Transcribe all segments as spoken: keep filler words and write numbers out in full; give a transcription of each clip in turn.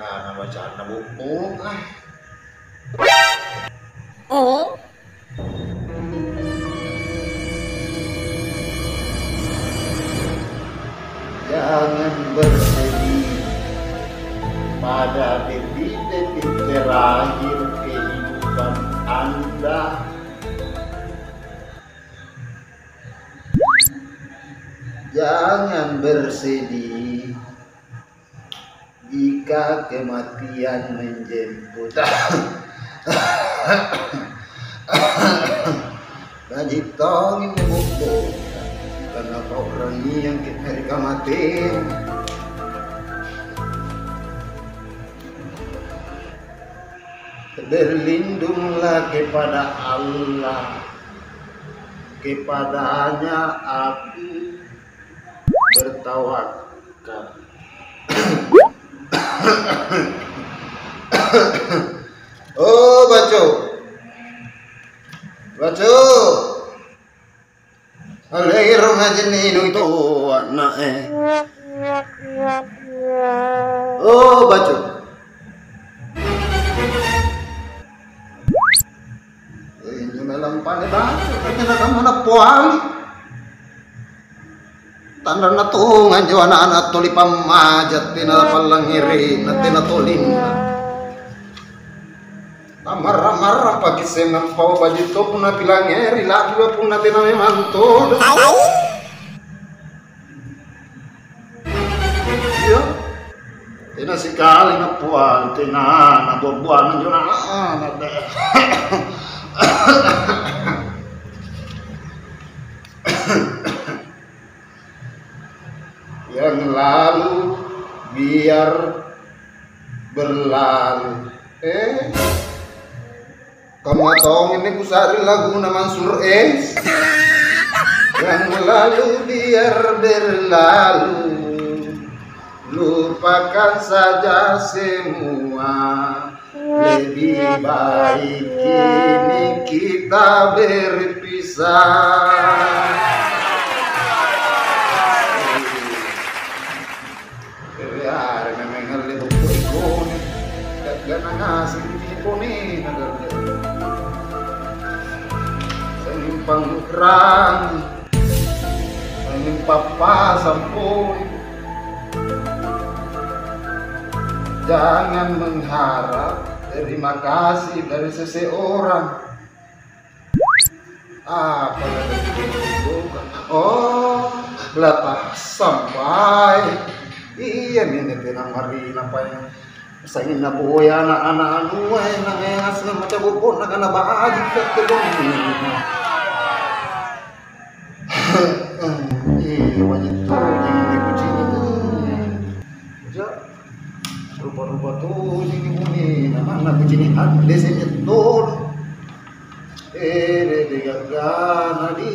Ana bacanna bokko, ah. Jangan bersedih pada detik-detik terakhir kehidupan Anda. Jangan bersedih jika kematian menjemput. Baji' tongi mebokko, karena kau rangiang ke-, dari kamatean. Berlindunglah kepada Allah, kepadanya aku bertawakal. Oh, baco. Baco. Alero ngajenna inung toa, na'e. Oh, baco. Eh, injo melampane baco, tapi nakamana poali. Tanranna tonga anjo ana'-ana' tuli pammaja, tena pallangngere'na, tena tolinna. Ammarrang-marrang pakissengang pao baji' to punna pilangngeri, la'bi punna tena memang todo. Iya. Tena sikali napuang, tena nabuang-buang anjo ana', ana'. Yang lalu biar berlalu. Eh, kamma tongi anne kusa'ring laguna Mansur S. Yang lalu biar berlalu, lupakan saja semua. Lebih baik kini kita berpisah. Ere are memang ngalle bokko ikone, ga'gana ngaseng ri konena galle. Sanging pangngu'rangi, sanging pappasang pole. Jangan mengharap terima kasih dari seseorang. Apa kata? Oh, latasa sampai. Iya, nene tena marina pae. Sanging naboya ana'-ana' anua, eh, na, eh, asli maca bobona kana baji' katte dong. Iya, baji' tojeng nikucini'. Ja, rupa-rupa tojeng ni bone, na manna kucini' addese' tolo. Ere de gaggana di.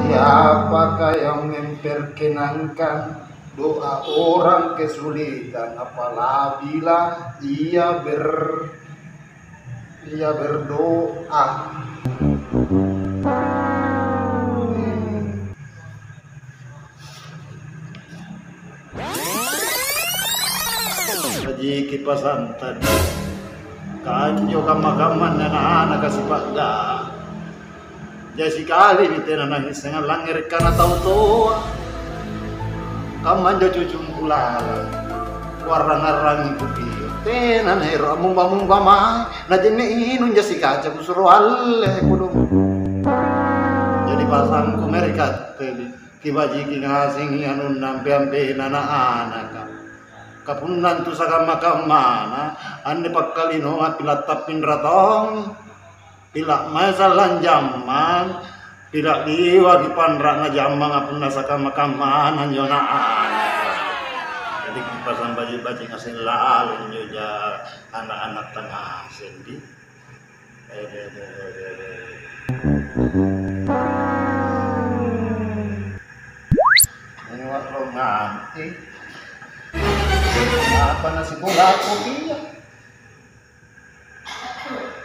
Siapakah yang memperkenankan doa orang kesulitan, apabila ia ber-, ia berdoa? Bajiki pasanta di kanjo kamma-kamma ana'-anaka sipa'ga. Jai sikalimi tena nangissengang langngere' kana tau toa. Kammanjo cucungku lalang, kuarrang-arrangi kupio. Tena naero' ammumba-mumba mae, najenni inung jasi kaca kusuro alle kodong. Jadi pasangku mae ri katte, Bi. Kibajiki ngasengi anunna ampe-ampena ana'-anaka. Kapunna antu sakamma-kammana, anne pakkalinonga pila' tappinra taung, pila' mae sallang jammang, pila' liwaki panra'na jammanga punna sakamma-kammana anjo ana'-anaka. Jadi kipasang baji'-baji' ngaseng laleng anjo ja ana'-ana' tangaseng di. Ini wa'long nganti. Apa nasi bola kopi ya?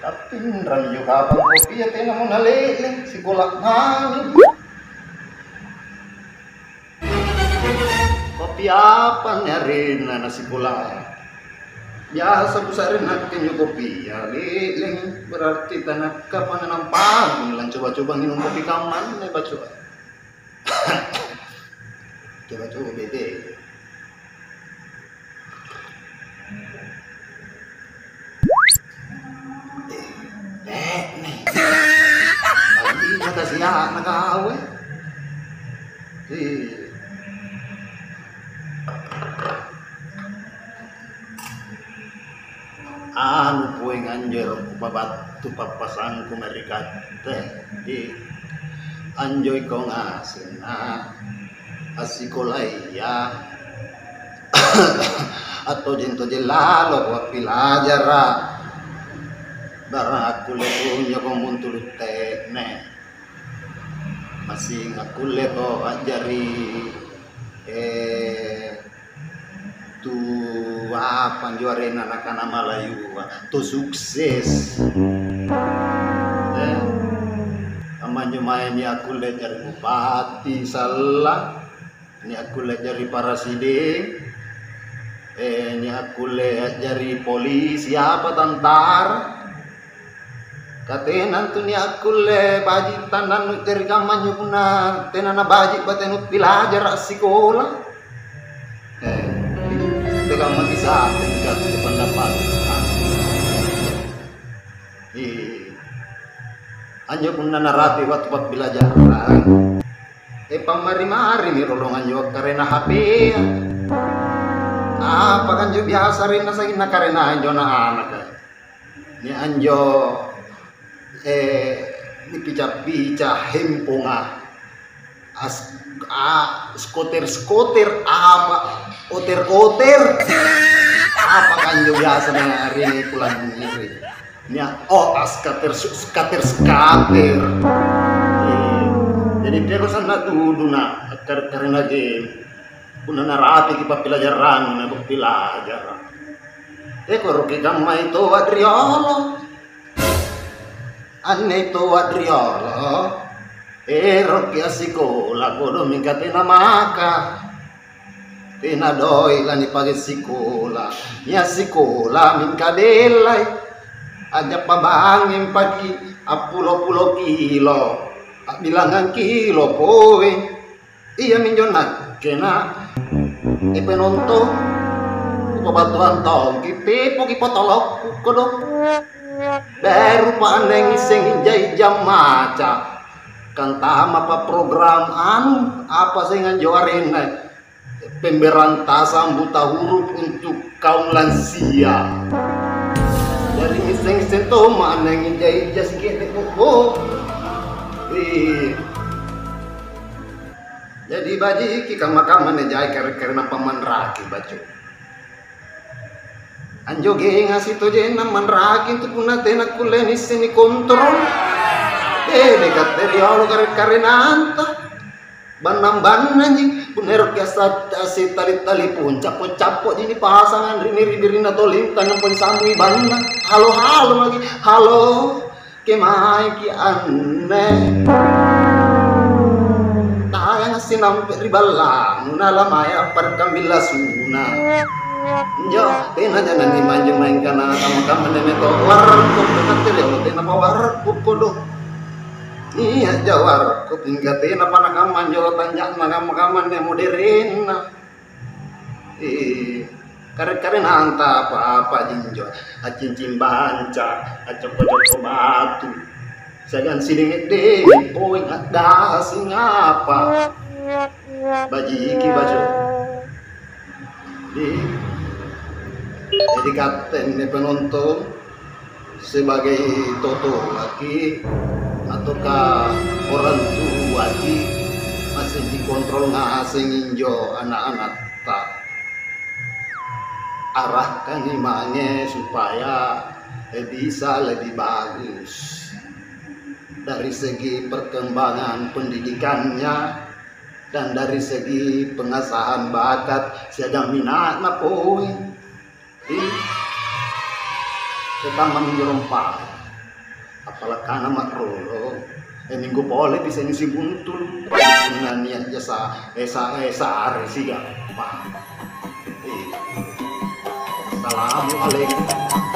Tapi inrang jo kapang kopi ya tena mo nalele sikola nani. Kok Siapa anne arenna nasikola? Biasa kusa'ring nakke anjo kopia, le'leng, berarti tanakkapa nanampang, lancoba-coba nginung kopi kamma anne bacoa. Coba-coba bete. Eh, eh, nih. Tadi kata siapa kau, eh? Iya. Anu poeng anjo ero' kupabattu pappasangku mae ri katte, di anjo ikau ngaseng na assikolaya, attojeng-tojeng laloko appilajara', barang akkulle kunjoko muntulu' te'ne. Massing akkulleko a'jari, eh, tu apa anjo arenna nakana Malayua, tu sukses. Eh, kammanjo mae nia' akkulle a'jari bupati salla, nia' akkulle a'jari parasideng, eh, nia' akkulle a'jari polisi, apa tantara. Ka tena antu nia' akkulle baji' tannannu jari kamma anjo punna tena nabaji' batenu pilajara' assikola. Eh, tekamma kisa'ring katu pendapat. Eh, anjo punna narapi' wattu pappilajarang, eh, pammari-marimi rolong anjo karena H P-a. Apa kanjo biasa arenna saginna karena anjo anak-anaka. Nia' anjo, eh, nipica-pica hemponga, as-, a-, skoter-skoter apa, oter-oter, apa kanjo biasa na ri pulang ri. Nia', oh, askater, skater-skater. Iya. Jadi, teako sanna' tuduna, akkare-, karena game. Punna narapiki pappilajarang, na pappilajarang. Teako roki kammai toa' riolo. Anne toa' riolo, eroki assikola kodong mingka tena maka. Tena doi' lanipake sikola. Nia' sikola mingka bellai. A'jappa bangeng paki appulo-pulo kilo, a'bilangang kilo poeng. Iaminjo nakke na, eh, penonton, kupabattuang tongki, tepoki potolokku kodong. Berupa anne ngisseng ija-ija maca. Kantamapa program anu, apa seng anjo arenna? Pemberantasan buta huruf untuk kaum lansia. Jari ngisseng-ngisseng tomma anne ija-ija sike'de', oh, oh. Ih. Jadi bajiki kamma-kamma anne jai kare-karena pamanraki, bacu. Anjo genga sitojenna manraki intu punna tena kulle nisseng nikontrol. Eh, dekatte riolo kare-karenanta. Bannang-bannanji, punna ero' kiasa-, asitali-tali pung, cappo-cappoji nipasang anrinni ri birinna tolintang, nampa nisambungi bannang. Halo-halo maki, "Halo, kemaeki anne?" Tayang sinampe' ri balla'nu, nalamae apparkambillasuna. Injo, tenaja nanimanjo maeng kana kamma-kamma anne to warkop, katte riolo tenapa warkop kodong. Nia' ja warkop, mingka tenapa nakamma anjo tanja'na kamma-kamma anne modernna. Eh, kare-karenanta apa-apa jinjo, accincing banca, accokko-cokko batu, siagang sidenge'-denge' poeng addasing apa. Bajiki bajo. Jadi, jadi katte anne penonton, sebagai totoaki ataukah orang tuaki, masih dikontrol ngaseng injo anak-anakta. Arahkangi mange supaya, eh, bisa lebih bagus dari segi perkembangan pendidikannya, dan dari segi pengasahan bakat siagang mina'na pole. Ih, setammami jorong pale. Appala' kana ma'rolo, Eh, minggu pole bisa ini si buntul. Punna nia' jasa, eh, sa-, eh, sare siga. Wah. Eh. Assalamualaikum.